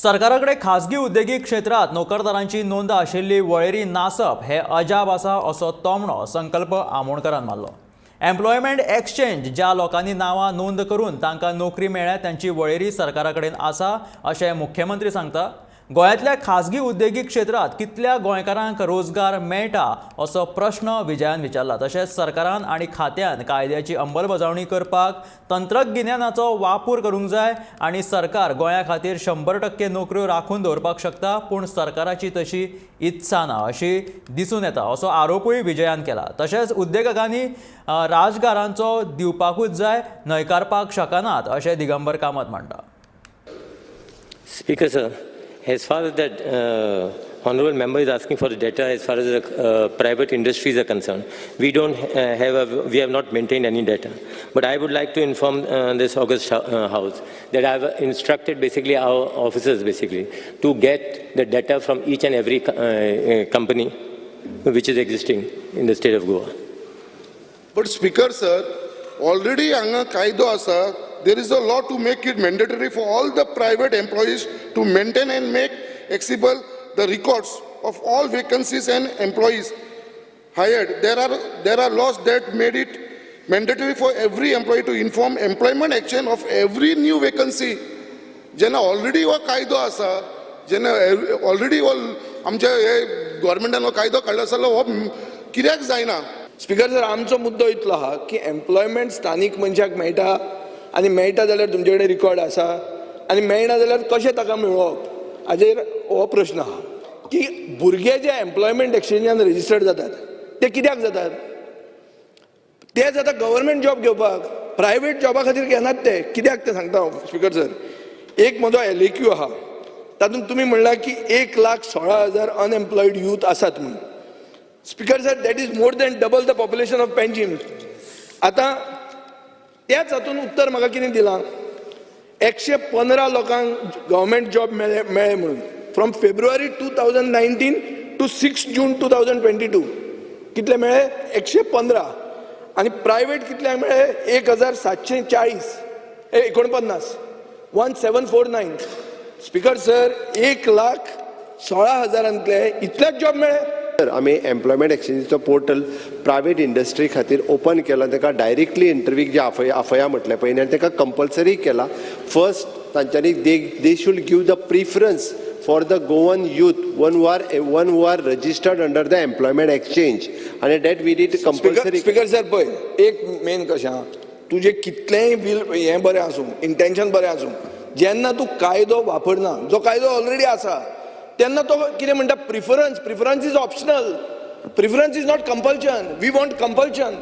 सरकारा कडेन खाजगी उद्देगीक क्षेत्रांत नोकरदारांची नोंद आशिल्ली वळेरी नासप हे अजाप आसा, असो तोमणो संकल्प आमोणकरान मारलो. एम्प्लॉयमेंट एक्सचेंज ज्या लोकांनी नांवां नोंद करून तांकां नोकरी मेळ्ळ्या तांची वळेरी सरकारा कडेन आसा अशें मुख्यमंत्री सांगता. गोंयांतल्या खाजगी उद्देगीक क्षेत्रांत कितल्या गोंयकारांक रोजगार मेळटा असो प्रश्न विजयान विचारला. तशेंच सरकारान आनी खात्यान कायद्याची अंमलबजावणी करपाक तंत्रगिन्यानाचो वापर करूंक जाय आनी सरकार गोंया खातीर 100% नोकऱ्यो राखून दवरपाक शकता, पूण सरकाराची तशी इत्सा ना अशी दिसून येता असो आरोपूय विजयान केला. तशेंच उद्देगकांनी रोजगारांचो दिवपाकूच जाय, न्हयकारपाक शकनात अशें दिगंबर कामत म्हणटा. Speaker, sir, as far as that honorable member is asking for the data as far as the private industries are concerned, we don't have, a, we have not maintained any data. But I would like to inform this august house that I have instructed basically our officers basically to get the data from each and every company which is existing in the state of Goa. But speaker sir, already हांगा कायदो आसा. There is a law to make it mandatory for all the private employees to maintain and make accessible the records of all vacancies and employees hired. There are laws that made it mandatory for every employee to inform employment exchange of every new vacancy. जेन्ना already हो कायदो आसा, जेन्ना already हो आमच्या हे गव्हर्मेंटान हो कायदो काडलो आसा जाल्यार हो कित्याक जायना? स्पीकर सर, आमचो मुद्दो इतलो आहा की एम्प्लॉयमेंट स्थानीक मनशाक मेळटा आनी मेळटा जाल्यार तुमचे कडेन रिकॉर्ड आसा आनी मेळना जाल्यार कशें ताका मेळोवप हाजेर हो प्रश्न आहा की भुरगे जे एम्प्लॉयमेंट एक्सचेंजान रजिस्टर्ड जातात ते कित्याक जातात? ते जाता गव्हर्मेंट जॉब घेवपाक, प्रायवेट जॉबा खातीर घेनात ते. कित्याक तें सांगता हांव. स्पीकर सर, एक म्हजो एलएक्यू आहा, तातूंत तुमी म्हणलां की 1,16,000 अनएम्प्लॉयड यूथ आसात म्हणून. Speaker sir, that is more than double the population of Panjim. आतां त्याच हातून उत्तर म्हाका कितें दिलां? 115 लोकांक गव्हर्मेंट जॉब मेळ्ळे मेळ्ळे म्हणून from February 2019 to 6 June 2022. कितले मेळ्ळे? 115. आनी प्रायवेट कितल्यांक मेळ्ळे? 1740, 49, 1749. स्पीकर सर, 1,16,000 तले इतलेच जॉब मेळ्ळे. तर आमी एम्प्लॉयमेंट एक्सचेंजीचो पोर्टल प्रायवेट इंडस्ट्री खातीर ओपन केला. ताका डायरेक्टली इंटरव्यूक जे आफया म्हटलें पळय आनी ताका कंपल्सरी केला. फर्स्ट तांच्यांनी they should give the preference for the Goan youth one who are registered under the employment exchange आनी that we did compulsory. Speaker sir, पळय, एक मेन कशें आहा, तुजें कितलेंय बील हें बरें आसूं, इंटेन्शन बरें आसूं, जेन्ना तूं कायदो वापरना, जो कायदो ऑलरेडी आसा, तेन्ना तो कितें म्हणटा? Preference, preference is optional, preference is not compulsion. We want compulsion.